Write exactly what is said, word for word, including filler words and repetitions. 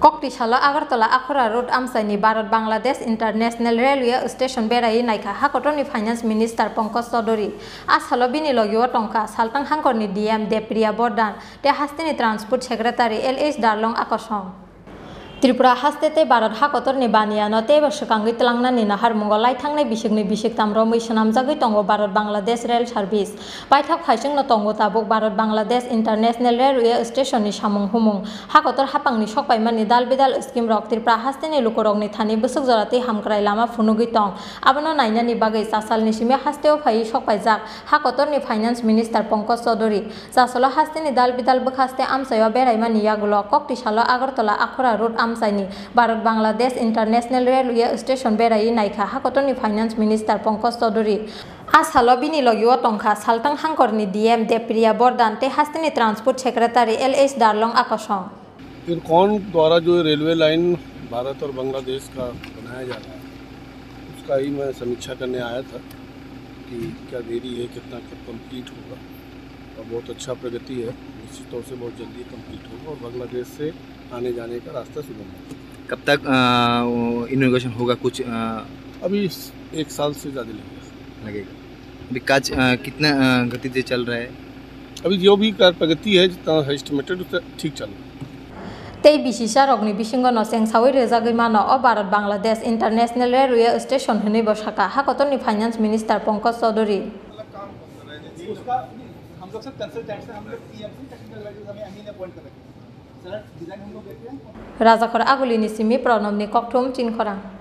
Kokti salo Agartala Akhora Road amchaini Bharat Bangladesh International Railway Station beraiwi naikha hakotorni Finance Minister Pankaj Chaudhary. A salo bini logio tongkha saltang hangkorni D M Depriya Bordhan tei hasteni Transport Secretary L H Darlong Akosong. Tripura haste tei Bharat hakotorni baniano teibo swkangwi twlangnani naharmungo lai thangnai bisikni bisiktam romwi swnamjagwi tongo Bharat Bangladesh Rail Service. Paithak phaisingno tongo tabuk Bharat Bangladesh International Railway Station ni samung humung. Hakotor hapangni sokpaimani dal bidal scheme rok Tripura hasteni lukurokni thani bwswk jora tei hamkrai lama phunugwi tong. Abono nainani bagwi chasalni simi hasteo phaiwi sokpaijak hakotorni Finance Minister Pankaj Chaudhary. Chasalo hasteni dal bidal bwkhaste amchaio beraimani yagulo kokti salo Agartala Akhora Road amchaini Bharat Bangladesh International Railway Station beraiwi naikha hakotorni Finance Minister Pankaj Chaudhary. A salo bini logio tongkha saltang hangkorni D M Depriya Bordhan tei hasteni Transport Secretary L H Darlong Akosong. त्रिकोण द्वारा जो railway line Bharat और बांग्लादेश का बनाया जा रहा है, उसका ही मैं समीक्षा करने आया था कि क्या देरी है, कितना कब कंप्लीट होगा। और बहुत अच्छा प्रगति है, निश्चित तौर से बहुत जल्दी कंप्लीट होगा और बांग्लादेश से आने जाने का रास्ता सुगम होगा। कब तक, अ, वो इनॉग्रेशन होगा? कुछ, अ, अभी एक साल से ज़्यादा लगेगा। लगेगा। अभी काज, अ, कितना, अ, गति से चल रहा है? अभी जो भी कार्य प्रगति है, जितना एस्टिमेटेड, उससे ठीक चल रहा है। Tei bisisarokni bisingo no chengsawi rwjagwi mano o Bharat Bangladesh International Railway Station hwnwi bo sakha hakotorni Finance Minister Pankaj Chaudhary. उसका हम लोग सब कंसल्टेंट से हम लोग टीएमसी टेक्निकल एडवाइजर हमें अमीन अपॉइंट कर रखे हैं। सर, डिजाइन हम लोग देते हैं। Rajakhor Agulini simi Pranobni kokthum Chinkhorang.